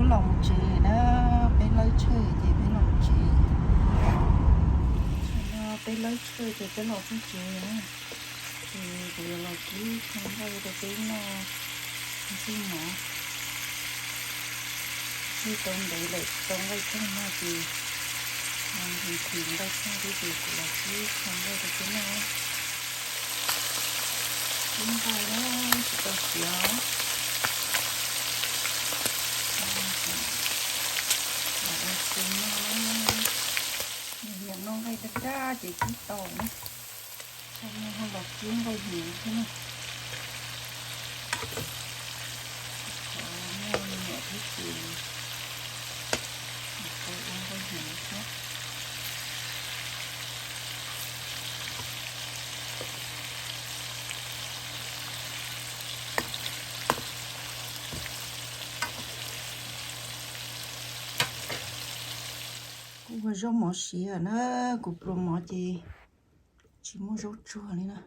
Los mus tsev na, peb lawb tsheb ces peb los mus tsev. Tsam no peb lawb tsheb ces peb los txog tsev na. Ces kuv yuav los kib tshaj nqaij rau peb noj ntxuag mov. Tsheb tau ntev lawm, tsis tau nqaij tag no ces nqhis nqaij tag thiab ces kuv los kib tshaj nqaij rau peb noj. Kib nqaij na, tsis tau siav. Los ua su noj, nyiam noj nqaij daj daj ces kib tau na. Tsam no ho los kib nqaij hnyuv thiab na. Qhov muaj me nyuam thiab ces tau ua nqaij hnyuv thiab. Kuv ua zaub mov siav na, kuv pluas mov ces tsis muaj zaub tsuag li na.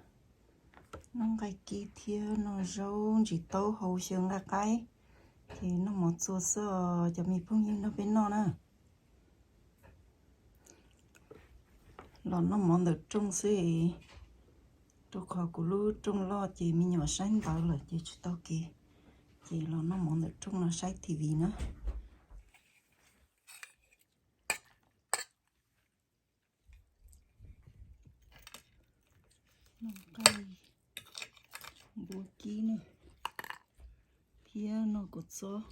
Noj nqaij kib thiab noj zaub ntsis taub hau xyaw nqaij qaib, ces noj mov txua xwb os cov me phooj ywg nrog peb noj na. Los noj mov ntawm rooj xwb, rau qhov kuv lub rooj loj ces me nyuam saib ntawv lawm ces tsis tau kev, ces los noj mov ntawm rooj no saib T V na. Noj nqaij npua kib na, thiab noj kua txob.